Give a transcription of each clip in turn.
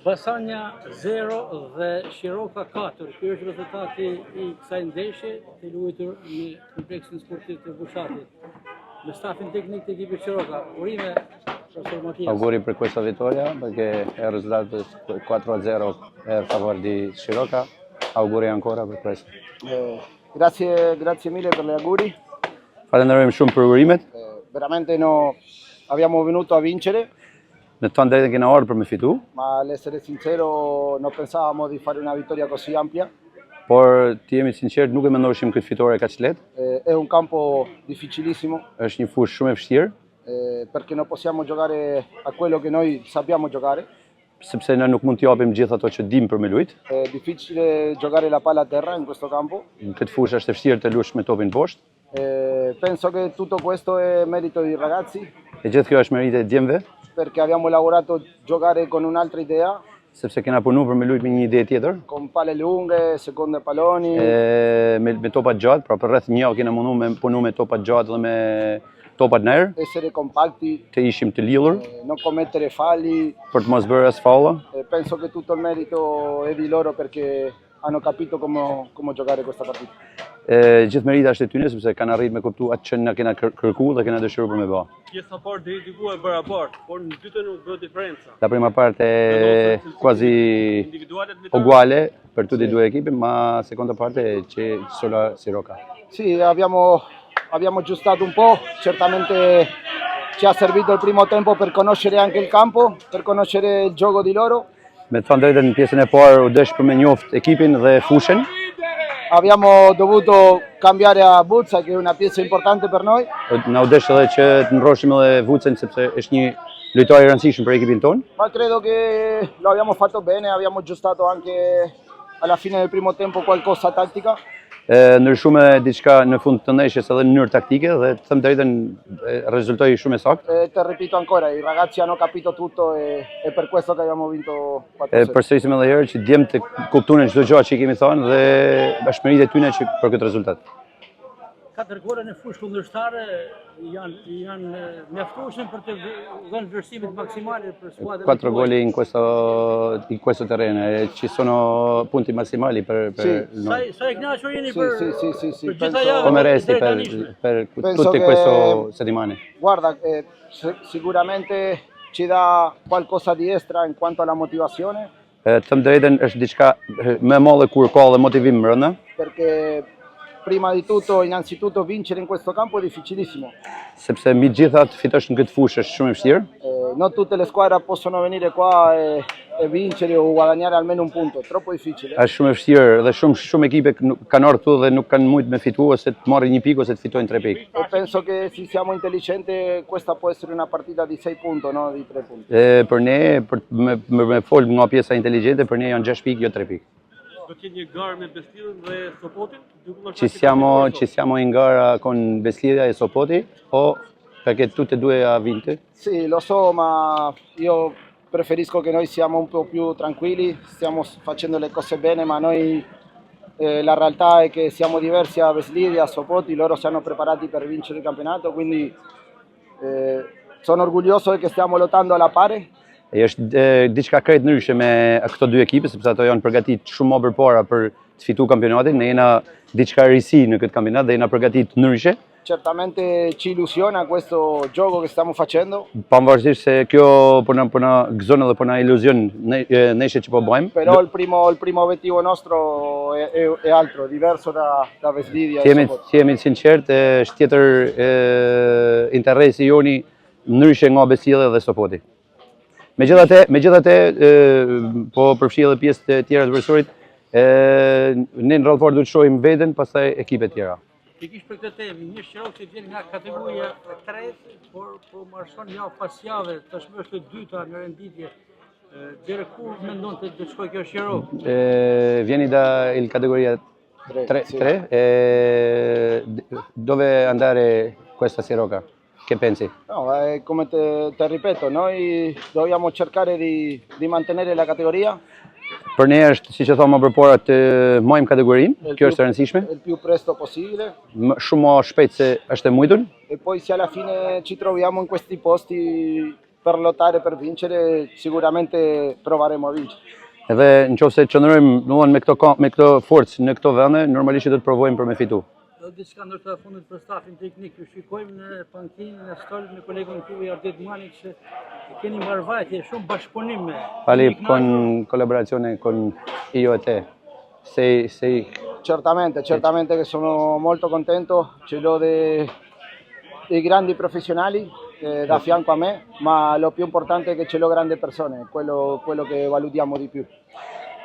Basania 0 dhe Shiroka 4. Ky është rezultati i kësaj ndeshje të luajtur në kompleksin sportiv të Bushatit. Me stafin teknik të ekipit Shiroka. Urime profesor Matias. Auguri per questa vittoria perché il risultato è 4-0 a favore di Shiroka. Auguri ancora per questo. Eh, grazie, grazie mille per gli auguri. Falenderojmë shumë për urimet. Eh, veramente no, abbiamo venuto a vincere, Me të thënë drejtën kena ardhur për me fitu, ma all'essere sincero non pensavamo di fare una vittoria così ampia. por të jemi sinqert nuk e mendoshim këtë fitore kaq lehtë. Eh, è un campo difficilissimo Është një fushë shumë e vështirë, eh, perché non possiamo giocare a quello che noi sappiamo giocare. sepse ne nuk mund të japim gjithë ato që dim për me lujt. È difficile giocare la palla a terra in questo campo. Në këtë fushë është e vështirë të luash me topin poshtë. Eh, penso che tutto questo è merito dei ragazzi E gjithë kjo është meritë e djemve, perché abbiamo lavorato giocare con un'altra idea, sepse kena punu për me lujt me një ide tjetër, con palle lunghe, seconde palloni. e, me, me topa gjatë, pra për rreth një javë kena mundu me punu me topa gjatë dhe me topat në erë, essere compatti, të ishim të lidhur, eh, non commettere falli. për të mos bërë as falla. Eh, penso che tutto il merito è di loro perché hanno capito come, come giocare questa partita. E, gjithë merita është e tyne, sepse kanë arrit me kuptu atë që na kena kër- kërku dhe kena dëshiru për me bë. Pjesa e parë deri diku e barabartë, por në dytën u bë diferenca. La prima parte è quasi Individuale të uguale per tutti e due equipi, ma seconda parte c'è solo Siroca. Sì, abbiamo, abbiamo aggiustato un po', certamente ci ha servito il primo tempo per conoscere anche il campo, per conoscere il gioco di loro. Me të thënë drejtën në pjesën e parë u desh për me njoft ekipin dhe fushën. Abbiamo dovuto cambiare a Buzza che è una pieza importante per noi. Na u desh edhe që të ndroshim edhe Vucen sepse është një lojtar i rëndësishëm për ekipin tonë. Ma credo che lo abbiamo fatto bene, abbiamo aggiustato anche alla fine del primo tempo qualcosa tattica. E, ndryshume diçka në fund të ndeshjes edhe në mënyrë taktike dhe të them drejtën e, rezultoi shumë e saktë. Eh, te ripeto ancora, i ragazzi hanno capito tutto e è per questo che abbiamo vinto E 4-0. përsërisim edhe herë që djemtë kuptuan çdo gjë që i kemi thënë dhe është meritë e tyre që për këtë rezultat. Katër gola në fushë kundërshtare janë janë eh, mjaftueshëm për të dhënë vlerësimet maksimale për skuadrën. Quattro tuaj. gol in questo in questo terreno e ci sono punti massimali per, per Sì. Sa noi. sa e kënaqur jeni Sì, për sì, sì, sì, sì, për gjitha penso- javën Come e resti per, deritanishme. per Penso tutte che- queste settimane. Guarda, eh, si- sicuramente ci dà qualcosa di extra in quanto alla motivazione, E, Të them drejtën është diçka e, më e madhe kur ka dhe motivim mbrenda, perché prima di tutto, innanzitutto, vincere in questo campo è difficilissimo. sepse mbi të gjitha të fitosh në këtë fushë është shumë e vështirë. Eh, non tutte le squadre possono venire qua e, e vincere o guadagnare almeno un punto, è troppo difficile. Është shumë e vështirë dhe shumë shumë ekipe nuk- kanë ardhur këtu dhe nuk kanë mujt me fitu ose të marrin një pikë ose të fitojnë tre pikë. E penso che se siamo intelligenti questa può essere una partita di 6 punti, no di 3 punti. E, për ne, për me, me, me fol nga pjesa inteligjente, për ne janë 6 pikë, jo 3 pikë. Do të jetë një garë me Beslidhën dhe Sopotin, dy kundërshtarë Ci që siamo, kanë ci siamo in gara con Besliria e Sopoti o perché tutte e due ha vinto? Sì, lo so, ma io preferisco che noi siamo un po' più tranquilli, stiamo facendo le cose bene, ma noi eh, la realtà è che siamo diversi a Veslidi, a Sopoti, loro si hanno preparati per vincere il campionato, quindi eh, sono orgoglioso di che stiamo lottando alla pari. E është e, diçka krejt ndryshe me këto dy ekipe sepse ato janë përgatitur shumë më përpara për të fituar kampionatin. Ne jena diçka risi në këtë kampionat dhe jena përgatitur ndryshe. Certamente ci illusiona questo gioco che stiamo facendo, Pavarësisht se kjo po na po na gëzon edhe po na iluzion ne, e, ndeshjet që po bëjmë. però il primo, il primo obiettivo nostro è, è- è altro, è diverso da, da Veslidi e Të jemi Sopoti. të jemi të sinqert, e, është tjetër e, interesi joni ndryshe nga Besilla dhe Sopoti. Megjithatë, megjithatë e, po përfshi edhe pjesët e tjera të profesorit, e, ne në radhë parë duhet të shohim veten, pastaj ekipet tjera. Pikërisht për këtë temë, një Shirok që vjen nga kategoria e tretë, por po marshon javë pas jave, tashmë është e dyta në renditje. E, Deri ku mendon të të shkojë kjo Shirok? E, vieni da il categoria Tre, 3, sì. 3 e, dove andare questa Siroca? Che pensi? No, eh, come te, te ripeto, noi dobbiamo cercare di, di mantenere la categoria Për ne është, siç e thamë më përpara, të majmë kategorinë, il kjo più- është e rëndësishme, il più presto possibile më, shumë më shpejt se është e mujtur. e poi se alla fine ci troviamo in questi posti. per lottare per vincere sicuramente proveremo a vincere. Edhe në qoftë se qëndrojmë domethënë me këto me këto forcë në këto vende, normalisht do të provojmë për me fitu. Edhe diçka ndoshta e fundit për stafin teknik, ju shikojmë në pankinë, në stol me kolegun tuaj Ardit Mani që e keni mbarvajtje, shumë bashkëpunim me. Pali Jeni con kënaqur? collaborazione con io e te. Sei sei Certamente, certamente che sono molto contento, ce l'ho dei, dei grandi professionali da fianco a me, ma lo più importante è che ce l'ho grandi persone, quello, quello che valutiamo di più.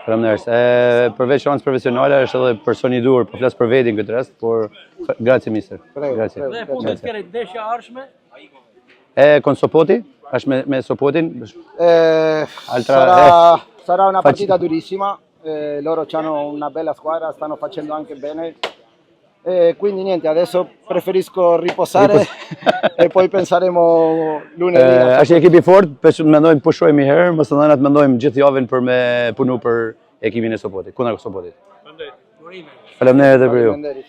Faleminderit. E përveç anës profesionale është edhe personi i duhur, po flas për vetin këtë rast, por grazie mister. Prego, Grazie. prego. Dhe e fundit kere ndeshja e ardhshme, E con Sopoti, është me me Sopotin, Altra- Sarà, sarà una Facci- partita durissima, loro hanno una bella squadra, stanno facendo anche bene. Quindi niente, adesso preferisco riposare e poi penseremo lunedì. E, është një ekip i fortë, po mendojmë pushojmë një herë, mos të dhënat mendojmë gjithë javën për me punu për ekipin e Sopotit, kundër Sopotit. Faleminderit. urime. Faleminderit edhe për ju. Faleminderit, faleminderit.